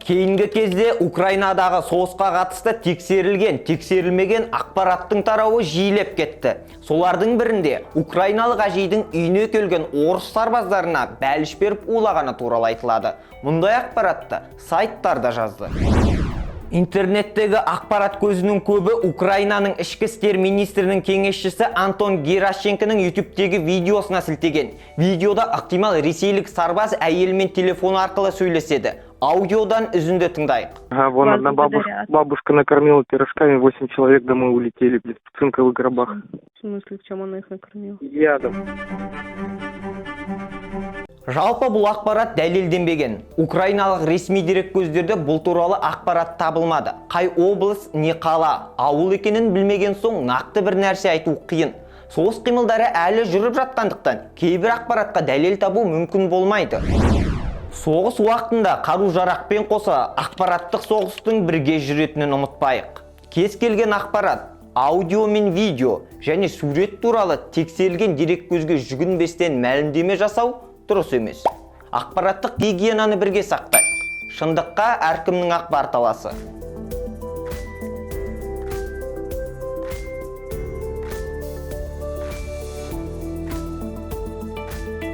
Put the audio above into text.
Кейінгі кезде Украинадағы соғысқа қатысты тексерілген, тексерілмеген ақпараттың тарауы жиілеп кетті. Солардың бірінде украиналық әжейдің үйіне келген орыс сарбаздарына бәліш беріп улағаны туралы айтылады. Мұндай ақпаратты сайттар да жазды. Интернеттегі ақпарат көзінің көбі Украинаның ішкі істер министрінің кеңесшісі Антон Геращенконың YouTube-тегі видеосына сілтеген. Видеода ықтимал ресейлік сарбаз әйелімен телефон арқылы сөйлеседі. Аудиодан үзінді тыңдайық. Ага, вон Вас одна бабушка, благодарят. Бабушка накормила пирожками, восемь человек домой улетели, блин, в цинковых гробах. В смысле, в чем она их накормила? Ядом. Жалпы, бұл ақпарат дәлелденбеген. Украиналық ресми дереккөздерде бұл туралы ақпарат табылмады. Қай облыс, не қала, ауыл екенін білмеген соң, нақты бір нәрсе айту қиын. Соғыс қимылдары әлі жүріп жатқандықтан, кейбір ақпаратқа дәлел табу мүмкін болмайды. Соғыс уақытында қару-жарақпен қоса ақпараттық соғыстың бірге жүретінін ұмытпайық. Кез келген ақпарат, аудио мен видео және сурет туралы тексерілген дереккөзге жүгінбестен мәлімдеме жасау дұрыс емес. Ақпараттық гигиенаны бірге сақтайық. Шындыққа әркімнің ақ бар таласы.